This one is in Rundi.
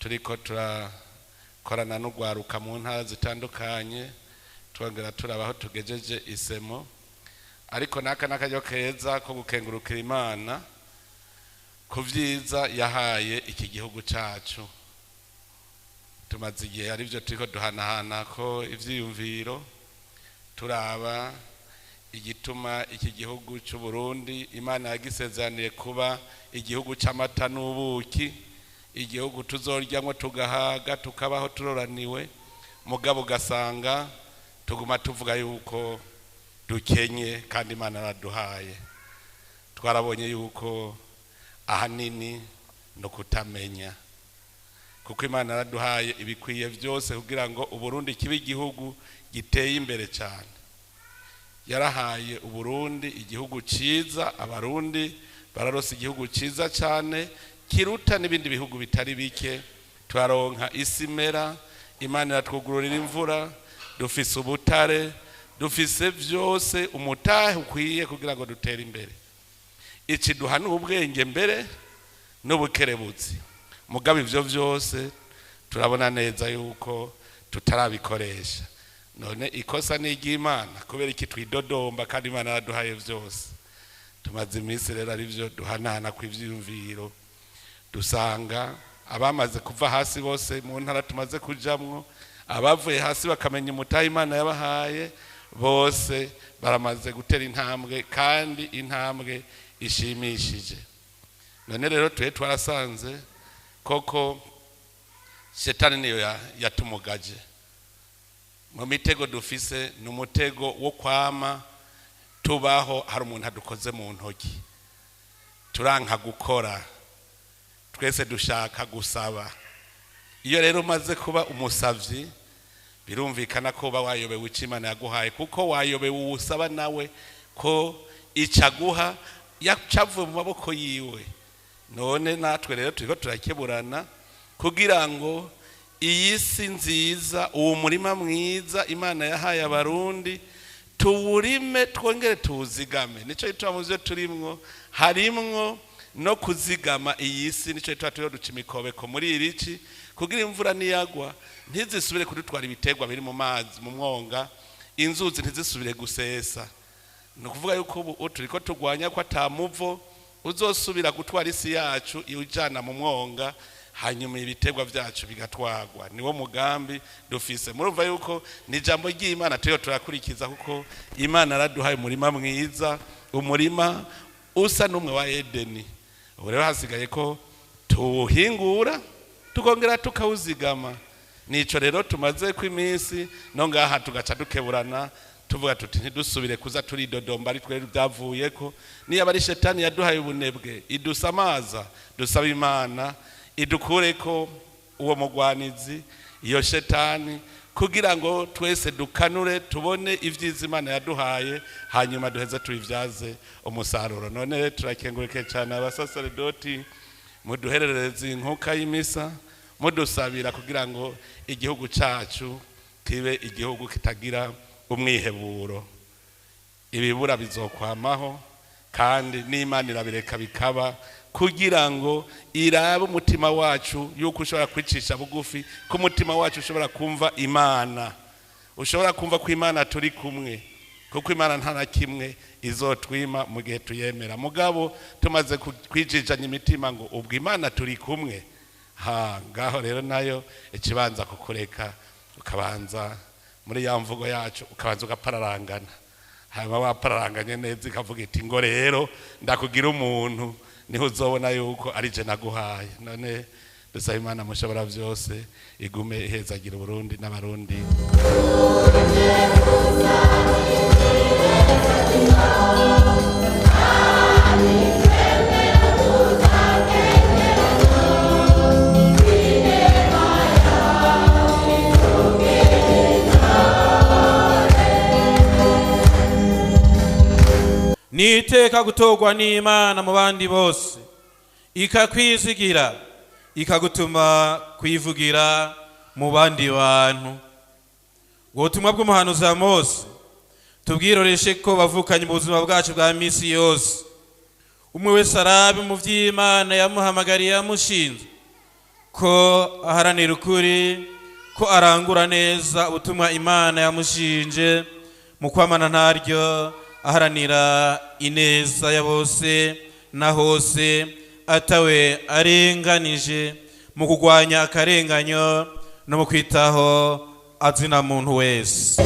Turiko turakorana n'urwaruka mu ntara zitandukanye, twongera turabaho tugejeje isemo. Ariko naka n'akaryo keza ko gukengurukira Imana ku vyiza yahaye iki gihugu cacu. Tumaze igihe arivyo turiko duhanahana ko ivyiyumviro, turaba igituma iki gihugu c'u Burundi Imana yagisezeraniye kuba igihugu c'amata n'ubuki, igihugu tuzoryamwo tugahaga tukabaho turoraniwe, mugabo ugasanga tuguma tuvuga yuko dukenye kandi Imana yaraduhaye. Twarabonye yuko ahanini no kutamenya, kuko Imana yaraduhaye ibikwiye byose kugira ngo Uburundi kibe igihugu giteye imbere cyane. Yarahaye Uburundi igihugu ciza, Abarundi bararose igihugu ciza cyane kiruta n'ibindi bihugu bitari bike. Turaronka isi imera, Imana iratwugururira imvura, dufise ubutare, dufise byose umutahe ukwiye kugira ngo dutere imbere. Ikiduha n'ubwenge mbere n'ubukerebutsi, mugabo ivyo vyose turabona neza yuko tutarabikoresha. None ikosa ni iry'Imana kubera iki twidodomba kandi Imana yaraduhaye vyose? Tumaze iminsi rero arivyo duhanahana kw'ivyiyumviro, dusanga abamaze kuva hasi bose mu ntara tumaze kujamwo, abavuye hasi bakamenya umutahe Imana yabahaye, bose baramaze gutera intambwe kandi intambwe ishimishije. None rero twe twarasanze koko shetani niyo yatumugaje. Mu mitego dufise ni umutego wo kwama tubaho hari umuntu adukoze mu ntoki, turanka gukora, twese dushaka gusaba. Iyo rero umaze kuba umusavyi, birumvikana ko uba wayobewe ico Imana yaguhaye, kuko wayobewe uwusaba nawe ko icaguha yacavuye mu maboko yiwe. None natwe rero turiko turakeburana kugira ngo iyi si nziza, uwo murima mwiza Imana yahaye Abarundi, tuwurime twongere tuwuzigame. Nico gituma mu vyo turimwo harimwo no kuzigama iyi si. Nico gituma turiho duca imikobeko muri iri ci kugira imvura niyagwa ntizisubire kudutwara ibiterwa biri mu mazi mu mwonga, inzuzi ntizisubire gusesa. Ni ukuvuga yuko ubu turiko turwanya ko ata muvo uzosubira gutwara isi yacu iwujana mu mwonga, hanyuma ibiterwa vyacu bigatwagwa. Niwo mugambi dufise. Murumva yuko ni ijambo ry'Imana turiho turakurikiza, kuko Imana yaraduhaye umurima mwiza, umurima usa n'umwe wa Edeni. Ubu rero hasigaye ko tuwuhingura tukongera tukawuzigama. Nico rero tumaze ko iminsi no ngaha tugaca dukeburana, tuvuga tuti ntidusubire kuza turidodomba ari twe byavuyeko. Niba ari shetani yaduhaye ubunebwe idusamaza, dusaba Imana idukureko uwo mugwanizi, iyo shetani, kugira ngo twese dukanure tubone ivyiza Imana yaduhaye, hanyuma duheze tubivyaze umusaruro. None turakenguruke cyane abasaseredoti muduherereze inkuka y'imisa, mudusabira kugira ngo igihugu cacu kibe igihugu kitagira umwiheburo. Ibibura bizokwamaho kandi n'Imana irabireka bikaba, kugira ngo irabe umutima wacu yuko ushobora kwicisha bugufi, ko umutima wacu ushobora kumva Imana, ushobora kumva ko Imana turi kumwe, kuko Imana nta na kimwe izotwima mu gihe tuyemera. Mugabo tumaze kwijijanya imitima ngo ubwo Imana turi kumwe, ha ngaho rero nayo ikibanza kukureka, ukabanza muri ya mvugo yacu ukabanza ugapararangana, hanyuma wapararanganye neza ikavuga iti ngo rero ndakugira umuntu, niho uzobona yuko ari je naguhaye. None dusaba Imana mushobora byose igume ihezagira Uburundi n'Abarundi. Ni iteka gutorwa n'Imana mu bandi bose, ikakwizigira ikagutuma kwivugira mu bandi bantu. Ubutumwa bw'umuhanuzi Mose tubwiroreshe ko bavukanye mu buzima bwacu bwa misi yose. Umwe wese arabe mu vy'Imana yamuhamagariye yamushinze, Ko aharanira ukuri, ko arangura neza ubutumwa Imana yamushinje mu kwamana ntaryo aharanira ineza ya bose na hose atawe arenganije, mu kurwanya akarenganyo no mu kwitaho azina muntu wese.